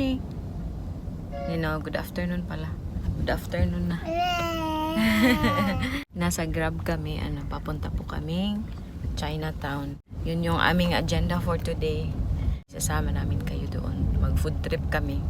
morning. Good afternoon pala. Good afternoon na. Nasa Grab kami. Papunta po kaming Chinatown. Yun yung aming agenda for today. Sasama namin kayo doon. Mag-food trip kami.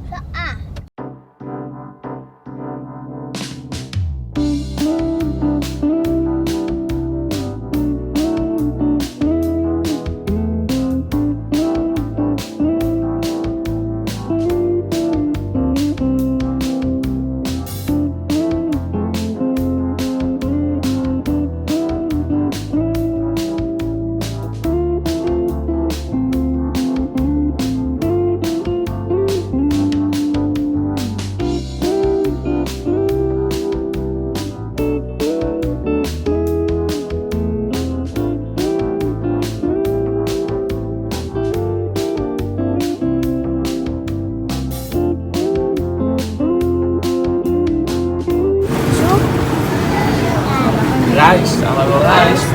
Rijst, allemaal rijst.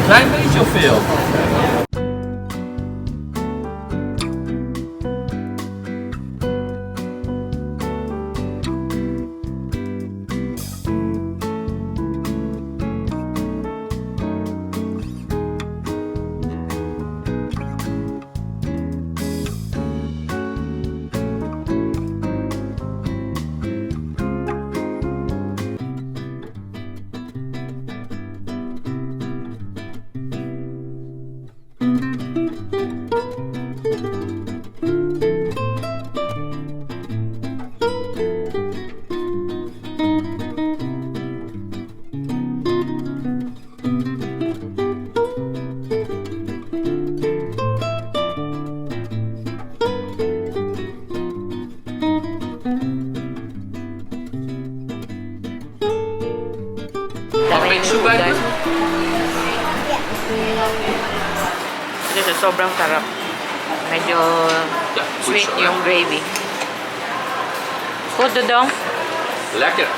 Klein beetje of veel? Guys. Ito sobrang sarap. Medyo sweet yung gravy. Goed dodong. Lekker.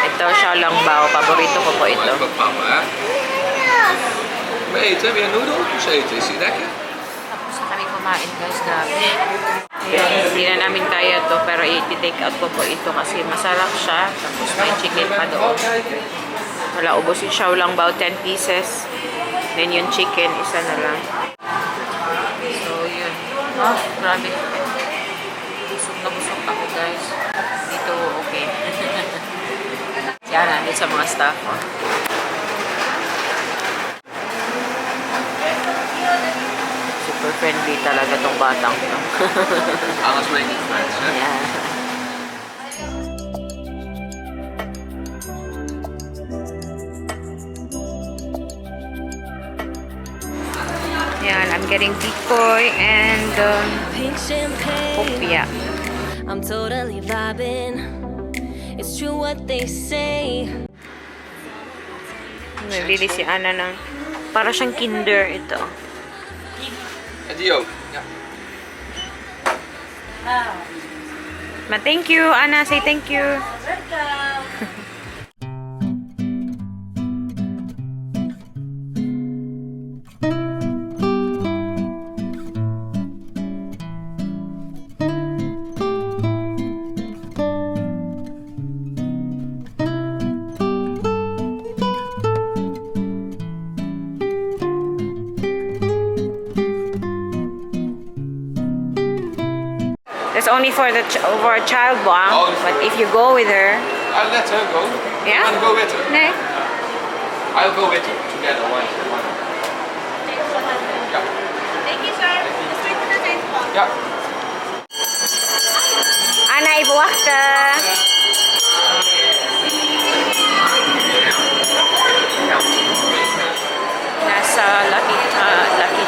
Ito siya lang bao. Paborito ko po ito. Lekker mama, hè? We eten weer noedels eten. Is die lekker? Tapos na kami kumain guys. Hindi na namin kaya to pero i-take out ko po ito kasi masarap siya. Tapos may chicken pa doon. Wala, ubusin siya lang about 10 pieces. Then yung chicken, isa na lang. So yun. Oh, grabe. Busog na busog ako guys. Dito okay. Yan na, sa mga staff. Oh. Super friendly talaga tong batang to. Alles mee niet friends, hè? Yeah. Yeah, I'm getting decoy and hopia. I'm totally vibing. It's true what they say. Nabili si Ana ng para siyang Kinder ito. En die ook. Ja. Ma, thank you, Ana. Say thank you. It's only for the for a child one, Oh. but if you go with her, I'll let her go. Yeah? You want to go with her? nee. I'll go with you. Together, one. Ja. Thank you, sir. Just wait for the train to come. Ja. Ana, even wachten. Nasa Lucky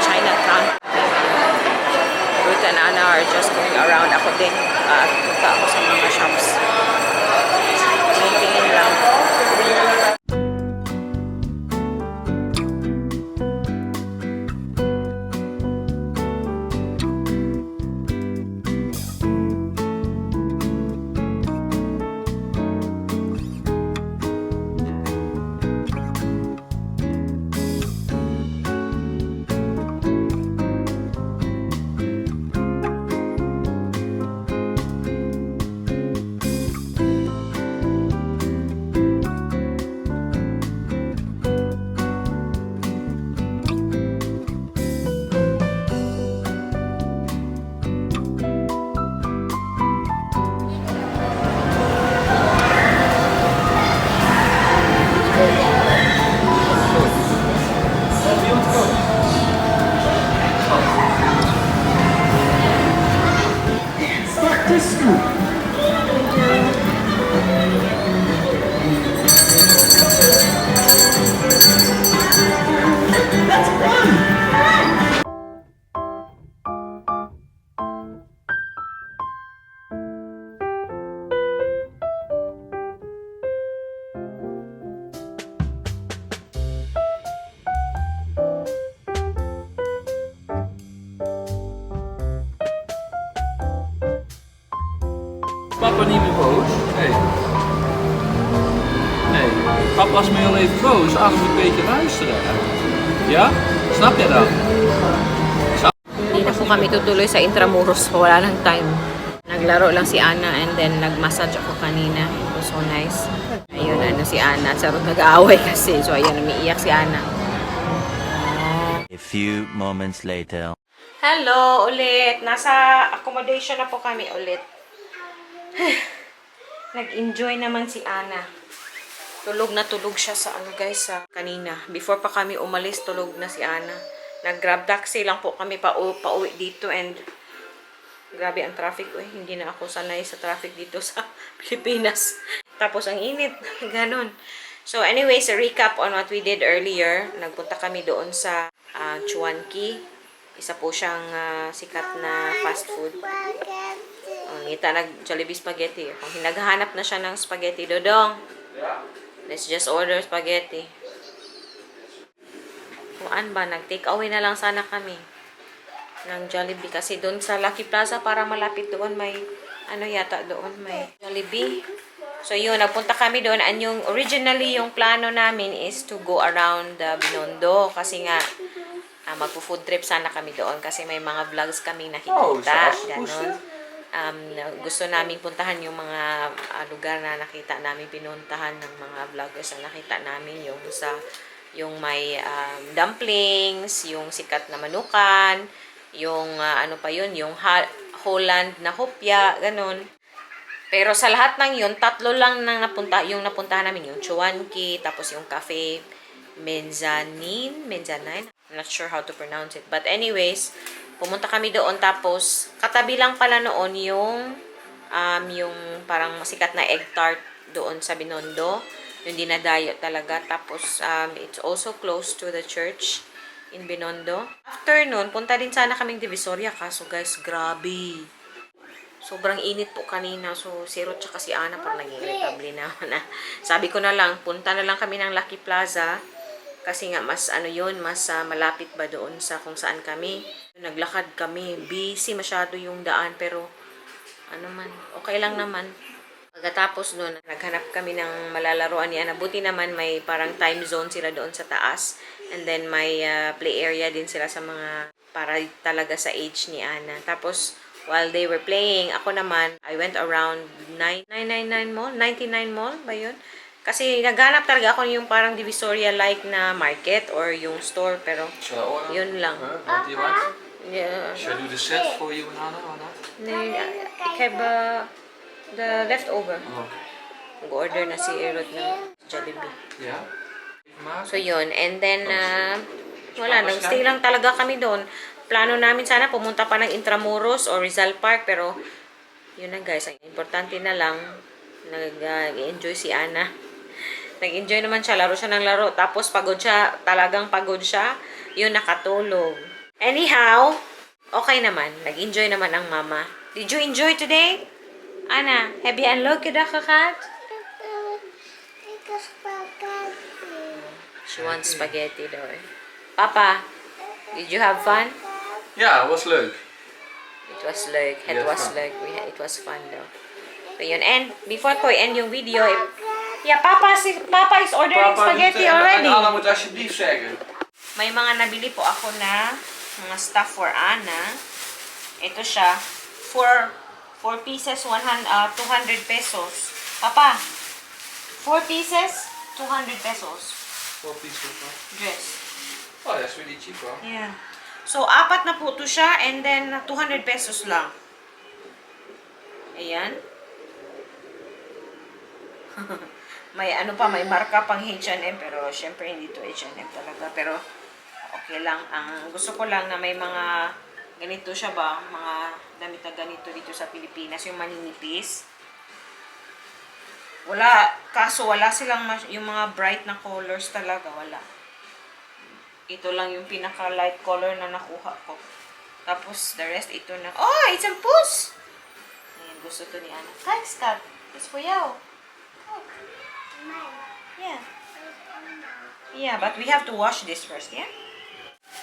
Chinatown. Ruth and Anna are just going around. Ako din. Punta ako sa mga shops. Tingin lang. papa niet meer boos? Nee. Nee. Papa was me heel even boos. Anne moet een beetje luisteren. Ja? Snap je dat? Hindi na po kami tutuloy sa Intramuros. Wala nang time. Naglaro lang si Ana and then nag-massage ako kanina. It was so nice. Ayun, ano si Ana. Sarot nag-aaway kasi. So, ayun, umiiyak si Ana. A few moments later. Hello ulit. Nasa accommodation na po kami ulit. Nag-enjoy naman si Ana. Tulog na tulog siya sa ano guys, sa kanina. Before pa kami umalis, tulog na si Ana. Nag-grab taxi lang po kami pauwi dito and grabe ang traffic. Uy, hindi na ako sanay sa traffic dito sa Pilipinas. Tapos ang init. Ganon. So anyways, a recap on what we did earlier. Nagpunta kami doon sa Chuanki. Isa po siyang sikat na fast food. Ngita nag-Jollibee spaghetti. Kung naghahanap na siya ng spaghetti, Dodong. Let's just order spaghetti. Kuan ba? Nag-take away na lang sana kami ng Jollibee. Kasi doon sa Lucky Plaza, para malapit doon, may ano yata doon, may Jollibee. So yun, nagpunta kami doon. And yung originally, yung plano namin is to go around Binondo. Kasi nga, magpo-food trip sana kami doon. Kasi may mga vlogs kami nakikita. Ganon. Gusto namin puntahan yung mga lugar na nakita namin, pinuntahan ng mga vloggers na nakita namin. Yung may dumplings, yung sikat na manukan, yung ano pa yun, yung Holland na hopya, ganun. Pero sa lahat ng yun, tatlo lang nang napuntahan namin, yung Chuanki, tapos yung Cafe Mezzanine. I'm not sure how to pronounce it. But anyways, pumunta kami doon, tapos katabi lang pala noon yung parang sikat na egg tart doon sa Binondo. Yung dinadayo talaga. Tapos it's also close to the church in Binondo. After nun, punta din sana kaming Divisoria. Kaso guys, grabe. Sobrang init po kanina. So, si Ruth tsaka si Ana parang nag-irritable na. Sabi ko na lang, punta na lang kami ng Lucky Plaza. Kasi nga, mas ano yun, mas malapit ba doon sa kung saan kami. Naglakad kami. Busy masyado yung daan. Pero, ano man, okay lang naman. Pagkatapos nun, naghanap kami ng malalaroan ni Ana. Buti naman may parang time zone sila doon sa taas. And then may play area din sila sa mga para talaga sa age ni Ana. Tapos, while they were playing, ako naman, I went around 999 Mall? 99 Mall ba yun? Kasi naghanap talaga ako yung parang Divisoria-like na market or yung store. Pero, yun lang. What do you want? Yeah. Should I do the set for you and Anna or not? Nee, ik heb the leftover. Mag-order na si Ruth ng Jollibee. Ja. So, yun. And then, wala. Nag-stay lang talaga kami doon. Plano namin sana pumunta pa ng Intramuros or Rizal Park. Pero, yun na guys. Ang importante na lang, nag-enjoy si Ana. Nag-enjoy naman siya. Laro siya ng laro. Tapos, pagod siya. Talagang pagod siya. Yun, nakatulog. Anyhow, okay naman. Nag-enjoy naman ang mama. Did you enjoy today? Ana, have you unlocked the kakat? She wants spaghetti daw eh. Papa, did you have fun? Ja, was leuk. It was leuk. It was leuk. It was fun daw. So yun. And before ko end yung video, yeah, Papa is ordering spaghetti already. En Anna moet alsjeblieft zeggen. May mga nabili po ako na mga stuff for Ana. Ito siya. 4 pieces, 200 pesos. Papa, 4 pieces, 200 pesos. 4 pieces. Dress. Oh, that's really cheap, hoor. Yeah. So, 4 na po ito siya and then 200 pesos lang. Ayan. May ano pa, may marka pang H&M pero syempre hindi to H&M talaga. Pero okay lang. Ang gusto ko lang na may mga ganito siya ba, mga damit na ganito dito sa Pilipinas, yung maninipis. Wala, kaso wala silang yung mga bright na colors talaga, wala. Ito lang yung pinaka light color na nakuha ko. Tapos the rest ito na. Oh, it's a puss! Ayan, gusto to ni Ana. Thanks, Kat. It's for you. Oh. Yeah. Yeah, but we have to wash this first, yeah?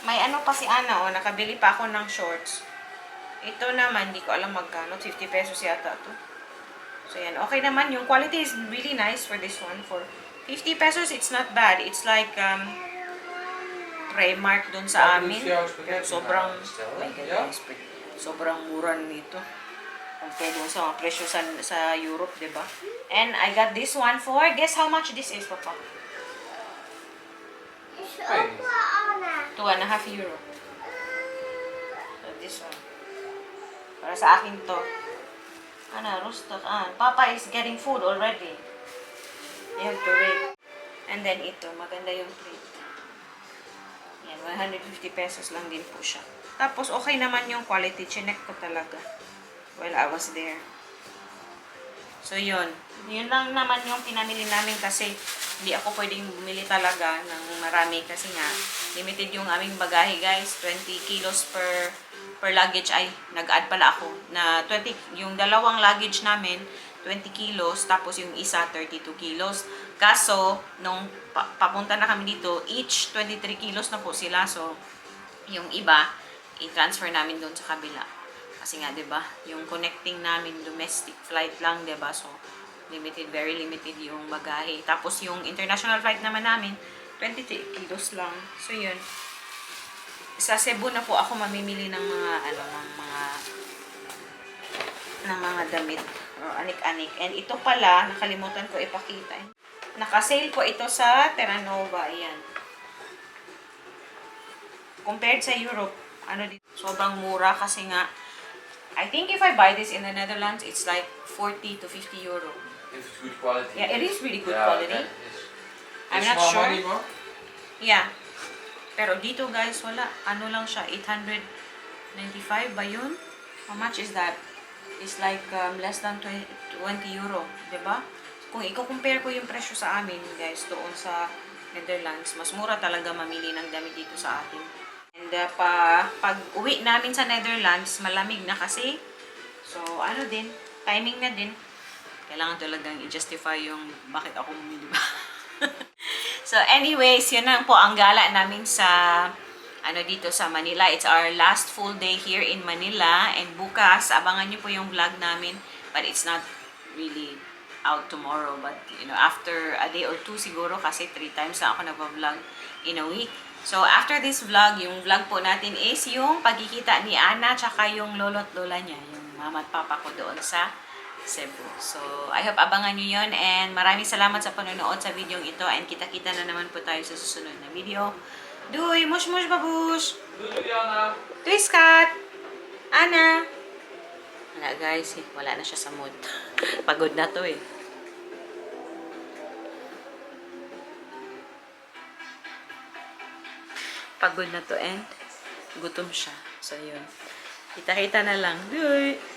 May ano pa si Ana, oh, nakabili pa ako ng shorts. Ito naman, hindi ko alam magkano. 50 pesos yata to. So, yan. Okay naman. Yung quality is really nice for this one. For 50 pesos, it's not bad. It's like, Primark dun sa amin. Pero sobrang, oh my God, guys, sobrang mura nito. Compared dun sa mga presyo sa Europe, diba? And I got this one for, guess how much this is, Papa? 2.5 euro. So, this one. Para sa akin to. Ano, roasted. Papa is getting food already. You have to wait. And then ito, maganda yung plate. Yan, 150 pesos lang din po siya. Tapos, okay naman yung quality. Chinek ko talaga while I was there. So, yun. Yun lang naman yung pinamili namin kasi hindi ako pwedeng bumili talaga ng marami kasi nga, limited yung aming bagahe, guys. 20 kilos per luggage. Ay, nag-add pala ako na 20, yung dalawang luggage namin, 20 kilos, tapos yung isa, 32 kilos. Kaso, nung papunta na kami dito, each 23 kilos na po sila. So, yung iba, i-transfer namin doon sa kabila. Kasi nga, 'di ba? Yung connecting namin domestic flight lang, 'di ba? So, limited, very limited yung bagahe. Tapos yung international flight naman namin, 23 kilos lang. So, yun. Sa Cebu na po ako mamimili ng mga damit or anik-anik. And ito pala, nakalimutan ko ipakita. Naka-sale po ito sa Terranova. Ayan. Compared sa Europe, sobrang mura kasi nga, I think if I buy this in the Netherlands, it's like 40 to 50 euro. If it's good quality. Yeah, it is really good Yeah, quality. that is. I'm It's not more sure. money, bro? Yeah. Pero dito guys, wala. Ano lang siya, 895 ba yun? How much is that? It's like less than 20 euro. Diba? Kung i-compare ko yung presyo sa amin, guys, doon sa Netherlands, mas mura talaga mamili ng damit dito sa atin. And pag uwi namin sa Netherlands, malamig na kasi. So, ano din, timing na din. Kailangan talagang i-justify yung bakit ako bumili ba. So, anyways, yun lang po ang gala namin sa dito sa Manila. It's our last full day here in Manila. And bukas, abangan nyo po yung vlog namin. But it's not really out tomorrow. But, after a day or two siguro kasi 3 times na ako nag-vlog in a week. So, after this vlog, yung vlog po natin is yung pagkikita ni Ana tsaka yung lolo at lola niya, yung mama at papa ko doon sa Cebu. So, I hope abangan nyo yun and maraming salamat sa panonood sa video ito and kita-kita na naman po tayo sa susunod na video. Duy! Mush mush babush! Doei, Anna. Twist cut! Ana! Wala guys, wala na siya sa mood. Pagod na to eh. Pagod na to and gutom siya. So, yun. Kita-kita na lang. Duy!